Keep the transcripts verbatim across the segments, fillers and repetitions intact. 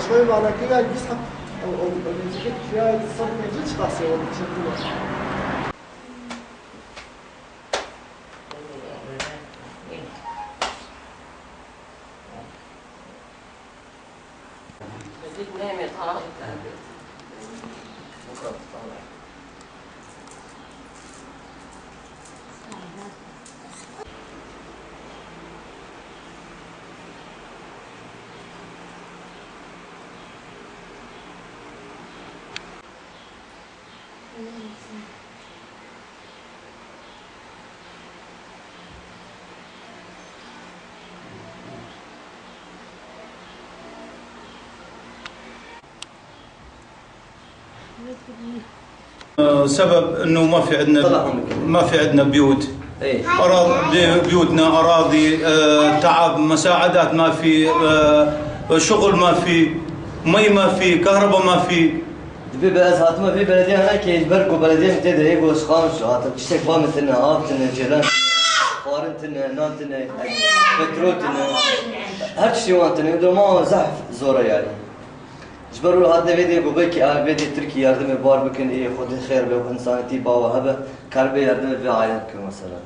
Şöyle bir alakayı yüz hak, o, o, o, yüz hak, ya, sanmıyorum, hiç bahsediyorum, bir şey yok. آه، سبب إنه ما في عندنا، طلع عمرك. ما في عندنا بيوت. إيه. أراض-، بي-، بيوتنا أراضي، آه، تعب، مساعدات ما في، آه، شغل ما في، مي ما في، كهرباء ما في. Dibê be ez hatime vê belediyê hene ki ji ber ku belediyê min tê de hê ku ji xan ji hatin tiştek ba min tine, av tine, cêlan tine, xwarin tine, nan tine, petrol tine, her tiştê wan tine. Doma wan zehf zor e yani. Ji ber wilo hatine vê dê ku belkî a vê dê Tirkî yardimê bar bikin, ê Xwedê xêr be û insanetî bawe hebe, karibê yardimê vê aile bikin mesela.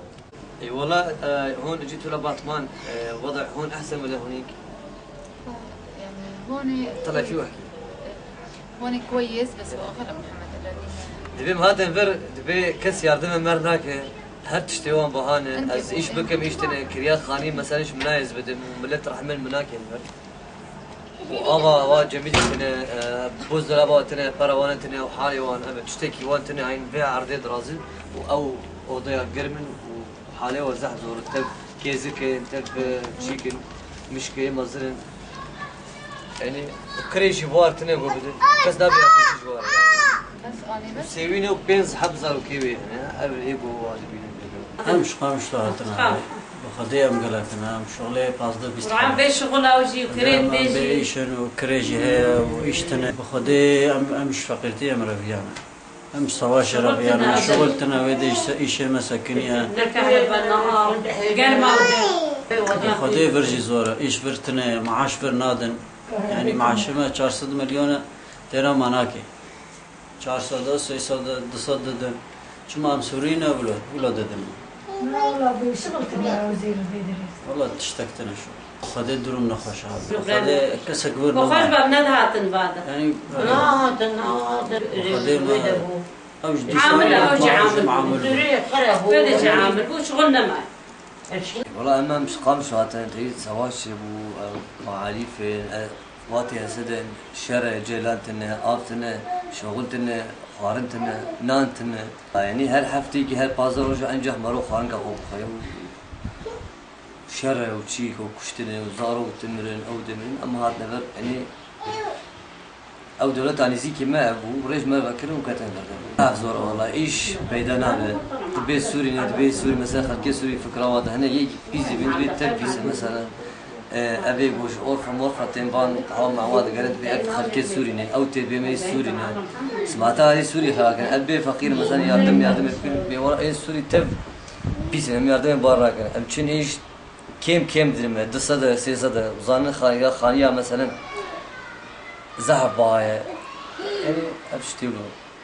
Ê wela, e, hûn jî tula Batman, e, wede hûn ehsen wede hûnîk. Yani hûnê Telefî wekî. Hûnê kweyiz bes û axir Muhammed Elladî. Dibê em hatin vir, dibê kes yardimê mer nake. Her tiştê wan bahane. Ez îş bikim, îş tine, kiriya xanî mesela îş min nayê ez bidim. Millet rehmên min nakin vir. Û ava wa cemî tine, e, buzdolaba tine, pera wan tine û halê wan, ebe tiştekî wan tine, eyn vê erdê dirazin û ew odeya germ in û halê wan zehf zor in. Tev kêzik in, tev, e, çîk in, mişkê mezin in. Yanî kirê jî war tine go bidin. Kes nabe yardimcî ji war. Bes anî bes. Sêwîne û pênc heb zarokê wê hene. Ev ê go wa dibînin. Em ji Qamişlo hatine. Qamişlo. Bi Xwedê em gelek in, em şixulê pazdeh bîst Quran xwe. Bê şixul ew jî û kirê Em, em bê bê jî. Îşin û kirê jî heye û îş tine. Bi Xwedê em, em ji feqîrtî em reviyane. Em ji savaşê Şixul reviyane, tine, şixul tine wê dê ji îşê me sekiniye. Ne kahrebe, ne av, germa. Bi Xwedê vir jî zor e, îş vir tine, maaş vir nadin. Yani maaşê me çar sed milyon e, têra me nake. Çar sed, sê sed, du sed didin. Çima em Sûrî ne wilo, wilo didin. Na wala bi şixul kirine ew zêr vê derê. Wala tiştek tine şu. Xwedê durum nexweş e. Bi Xwedê kesek vir nemaye. Xweş be, em nedihatin vade. Yani, Nahatin, nahatin. Xwedê me, ew ji dîsa Amil, ew jî amil. Amil. Xwedê jî amil bû, şixul nemaye. Wala em, em ji Qamişlo hatine, teyî savaşê bû, ew, muhalîfên, e, Watê hesed in, şer e, cêlan tine, av tine, şoxil tine, xwarin tine, nan tine. Yanî her hefteyekî, her pazdeh roja encax mero xwarinka xwe bixwe û şer e û çîk û kuştin e û zarok dimirin, ew dimirin. Em hatine vir, yanî ew dewleta nêzîkî me bû, rêj me vekirin û ketin vir de. Zaf zor e wala, îş peyda nabe. Tu bê Sûrî ne, tu bê Sûrî, mesela xelkê Sûrî fikra wan de hene, yek pîs dibîn, dibê tev pîs e mesela. E, evê ku ji orfa morfa tên van, hewa me hewa digerin, dibê ev xelkê Sûrî ne, ew tê bê me Sûrî ne. Simata herî Sûrî xera kirin. Ev bê feqîr, mesela yardim, yardim bikin, bê wala ê Sûrî tev pîs in, em yardimê bar nakin. Em çin îş kêm kêm dirin me, du sed e, sê sed e, zanin xaniya, xaniya meselen zehf baha ye. Yanî ev tiştê wilo.